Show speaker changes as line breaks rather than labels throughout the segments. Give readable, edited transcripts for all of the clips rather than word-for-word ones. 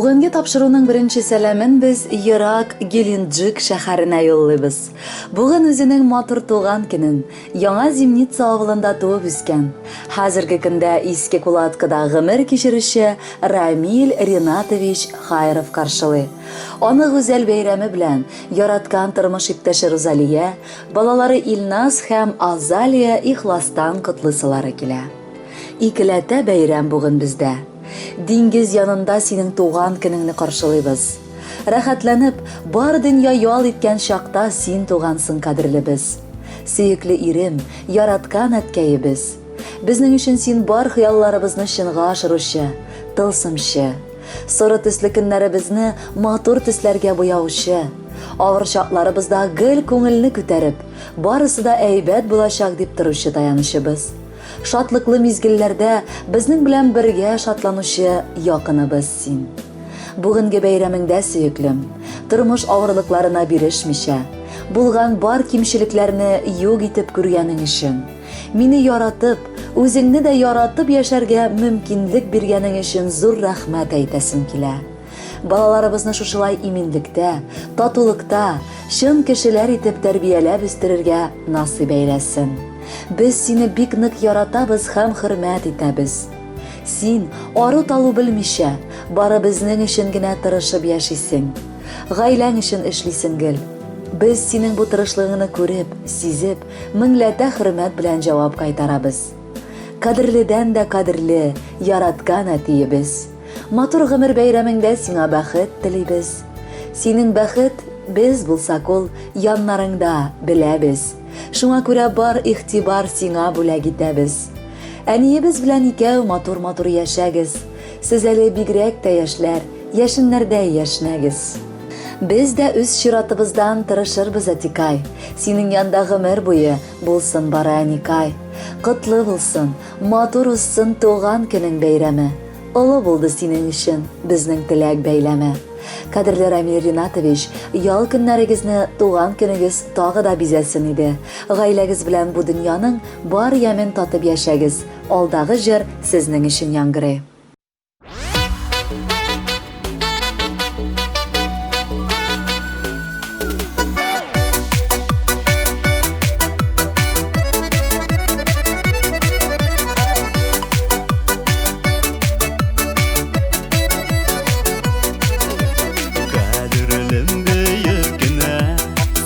Бүгенге тапшыруның беренче сәламен без ерак Геленджик шәһәренә юллыйбыз. Бүген үзенең матур туган көнен Яңа Зимница авылында туып үскән, хәзерге көндә Иске Кулаткыда гомер кичерүче Рамил Ринатович Хайров каршылый. Аны гүзәл бәйрәме белән яраткан тормыш иптәше Рузалия, балалары Илназ һәм Азалия ихластан котлыйсылары килә. Икеләтә бәйрәм бүген бездә. Диңгез янында синең туган көнеңне каршылыйбыз. Рәхәтләнеп, бар дөнья ял иткән чакта син тугансың, кадерлебез. Сөекле ирем, яраткан әткәебез. Безнең өчен син бар хыялларыбызны чынга ашыручы, тылсымчы. Соры төсле көннәребезне матур төсләргә буяучы. Авыр чакларыбызда гел күңелне күтәреп, барысы да әйбәт булачак дип торучы таянычыбыз. Шатлыклы мизгелләрдә безнең белән бергә шатланучы якыныбыз син. Бүгенге бәйрәмеңдә, сөеклем, тормыш авырлыкларына бирешмичә, булган бар кимчелекләрне юк итеп күргәнең өчен, мине яратып, үзеңне дә яратып яшәргә мөмкинлек биргәнең өчен зур рәхмәт әйтәсем килә. Балаларыбызны шушылай иминлектә, татулыкта, чын кешеләр итеп тәрбияләп үстерергә насыйп әйләсен. Без сине бик нык яратабыз һәм хөрмәт итәбез. Син, ару-талу белмичә, бары безнең өчен генә тырышып яшисең. Гаиләң өчен эшлисең гел. Без синең бу тырышлыгыңны күреп, сизеп, меңләтә хөрмәт белән җавап кайтарабыз. Кадерледән дә кадерле, яраткан әтиебез! Матур гомер бәйрәмеңдә сиңа бәхет телибез. Синең бәхет, без булсак ул, яннарыңда, беләбез. Шуңа күрә бар игътибар сиңа бүләк итәбез. Әниебез белән икәү матур-матур яшәгез. Сез әле бигрәк тә яшьләр, яшеннәрдәй яшьнәгез. Без дә үз чиратыбыздан тырышырбыз, әтикай. Синең янда гомер буе булсын бары әникай. Котлы булсын, матур узсын туган көнең бәйрәме. Олы булды синең өчен безнең теләк бәйләме. Кадерле Рамил Ринатович, ял көннәрегезне туган көнегез тагы да бизәсен иде. Гаиләгез белән бу дөньяның бар ямен татып яшәгез. Алдагы җыр сезнең өчен яңгырый.
Кадерлем диеп кенә,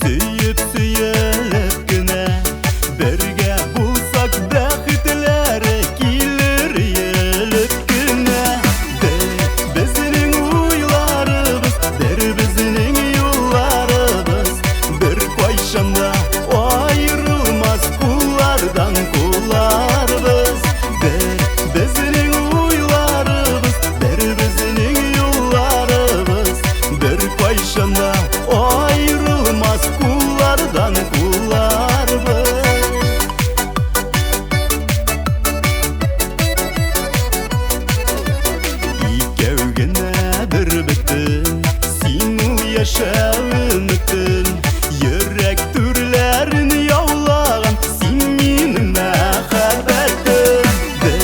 сөеп сөелеп кенә, бергә булсак бәхетләр килер иелеп кенә. Бер безнең уйларыбыз, бер безнең юлларыбыз, бер кайчан да аерылмас куллардан кулларбыз. Бер безнең уйларыбыз, бер безнең юлларыбыз, бер кайчан да аерылмас куллардан кулларбыз. Икәү генә бер бөтен, син ул яшәү өметен, йөрәк түрләрен яулаган, син минем мәхәббәтем. Бер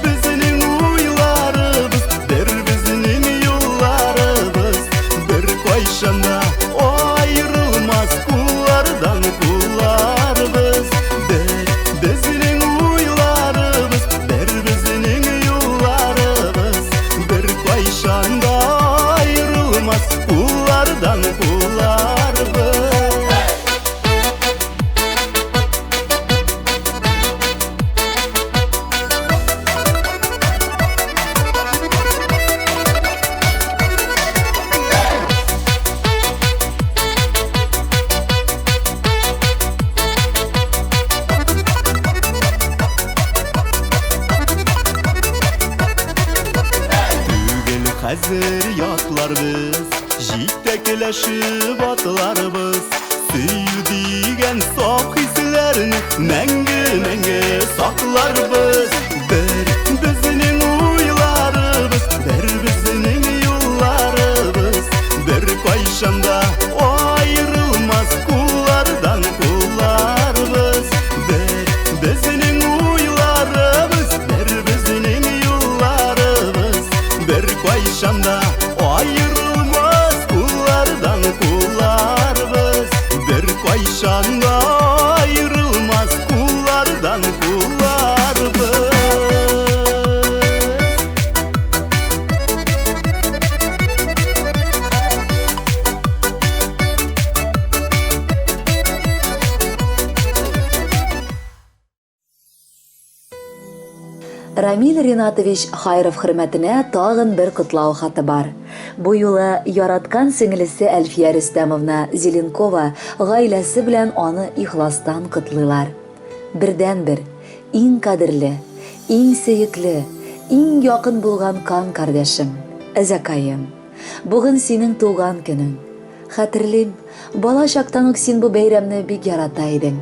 безнең уйларыбыз, бер безнең юлларыбыз, бер кайчан да аерылмас куллардан кулларбыз. Бер безнең уйларыбыз, бер безнең юлларыбыз, бер кайчан да аерылмас куллардан кулларбыз. Түгел хәзер ятлар без, җитәкләшеп атларбыз. Сөю дигән саф хисләрне мәңге-мәңге сакларбыз. Бер безнең уйларыбыз, бер безнең юлларыбыз, бер кайчан да аерылмас куллардан кулларбыз. Бер безнең уйларыбыз, бер безнең юлларыбыз, бер кайчан да
Рамил Ринатович Хайров хөрмәтенә тагын бер котлау хаты бар. Бу юлы яраткан сеңелесе Әлфия Рөстәмовна Зеленкова гаиләсе белән аны ихластан котлыйлар. Бердәнбер, иң кадерле, иң сөекле, иң якын булган кан кардәшем, әзәкаем. Бүген синең туган көнең. Хәтерлим, бала чактан ук син бу бәйрәмне бик ярата идең.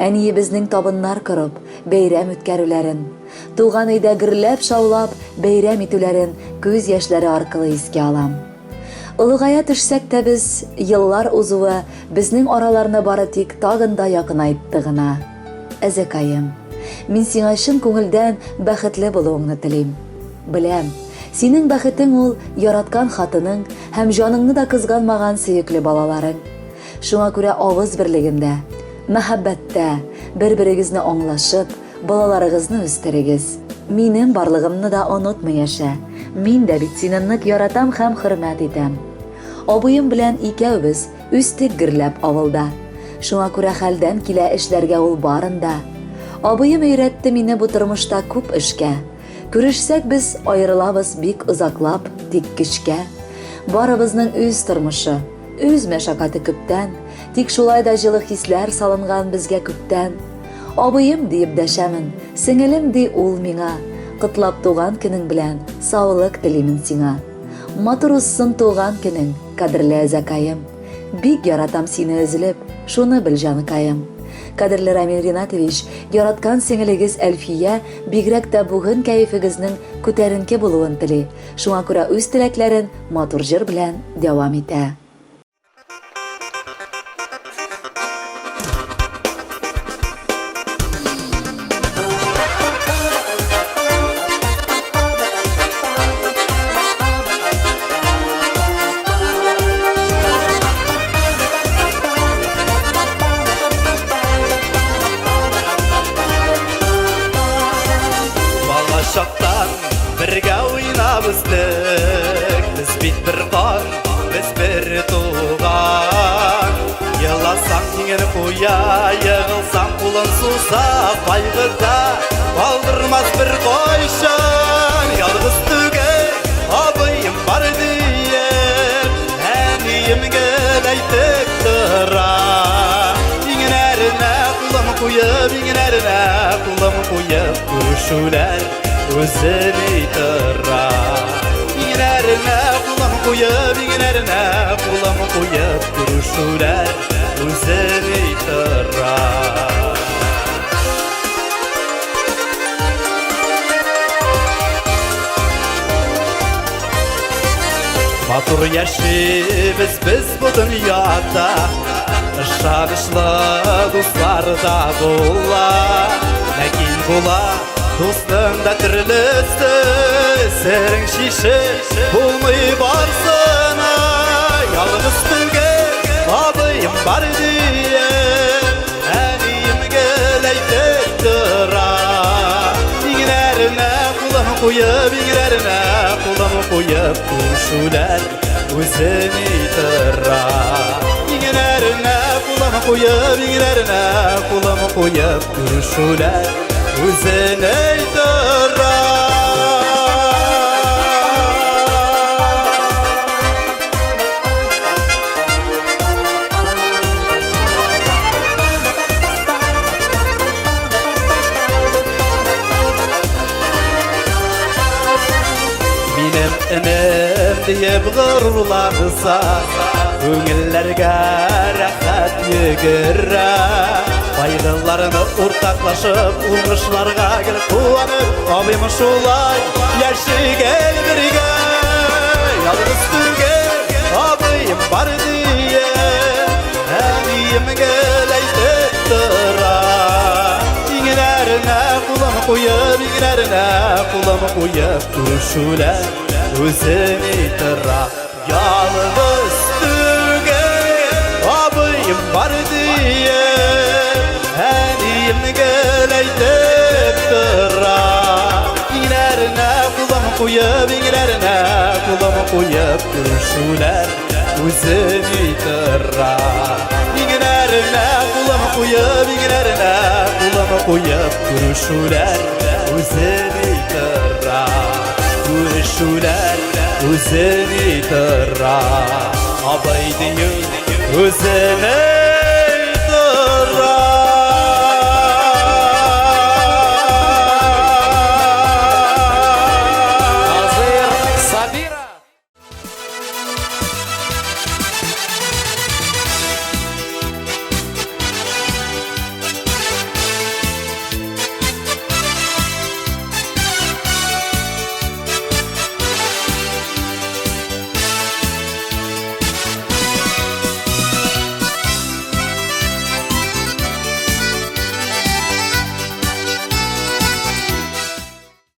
Әниебезнең табыннар корып, бәйрәм үткәрүләрен, туган өйдә гөрләп-шаулап бәйрәм итүләрен күз яшьләре аркылы искә алам. Олыгая төшсәк тә без, еллар узуы безнең араларны бары тик тагын да якынайтты гына. Әзәкаем, мин сиңа чын күңелдән бәхетле булуыңны телим. Беләм, синең бәхетең ул яраткан хатының һәм җаныңны да кызганмаган сөекле балаларың. Шуңа күрә авыз берлегендә, мәхәббәттә, бер-берегезне аңлашып, балаларыгызны үстерегез. Минем барлыгымны да онытмый яшә. Мин дә бит сине нык яратам һәм хөрмәт итәм. Абыем белән икәүбез үстек гөрләп авылда. Шуңа күрә хәлдән килә эшләргә ул барын да. Абыем өйрәтте мине бу тормышта күп эшкә. Күрешсәк без аерылабыз бик озаклап, тик көчкә. Барыбызның үз тормышы, үз мәшәкате күптән, тик шулай да җылы хисләр салынган безгә күптән. Абыем диеп дәшәмен, сеңелем ди ул миңа. Котлап туган көнең белән, саулык телимен сиңа. Матур узсын туган көнең, кадерле әзәкаем. Бик яратам сине өзелеп, шуны бел, җаныкаем. Кадерле Рамил Ринатович, яраткан сеңелегез Әлфия бигрәк тә бүген кәефегезнең күтәренке булуын тели. Шуңа күрә үз теләкләрен матур җыр белән дәвам итә.
Бала чактан бергә уйнап үстек, без бит бер кан, без бер туган. Еласаң иңен куя, егылсаң кулын суза, кайгыда калдырмас бер кайчан. Ялгыз түгел, абыем бар диеп, әнием гел әйтеп тора. Иңнәренә кулым куеп, иңнәренә кулым куеп, күрешүләр үзе ни тора. Иңнәренә кулым куеп, иңнәренә кулым куеп, күрешүләр үзе ни тора. Матур яшибез без бу дөньяда, Ышанычлы дуслар да була. Ләкин була дусның да төрлесе, Серең чишеп булмый барсына. Ялгыз түгел, абыем бар диеп, Әнием гел әйтеп тора. Иңнәренә кулын куеп, иңнәренә кулын куеп, күрешүләр үзе ни тора. Иңнәренә кулын куеп, иңнәренә кулын куеп, күрешүләр үзе ни тора. Минем энем диеп горурланса, күңелләргә рәхәт йөгерә. Кайгыларны уртаклашып, уңышларга гел куанып, абыем шулай яши гел бергә. Ялгыз түгел, абыем бар диеп, әнием гел әйтеп тора. Иңнәренә кулым куеп, иңнәренә кулым куеп, күрешүләр үзе ни тора. Ялгыз түгел, абыем бар диеп, әнием гел әйтеп тора. Иңнәренә кулым куеп, иңнәренә кулым куеп, күрешүләр үзе ни тора. Иңнәренә кулым. куеп иңнәренә кулын куеп күрешүләр үзе ни тора. Күрешүләр үзе ни тора. Абый дию үзенең.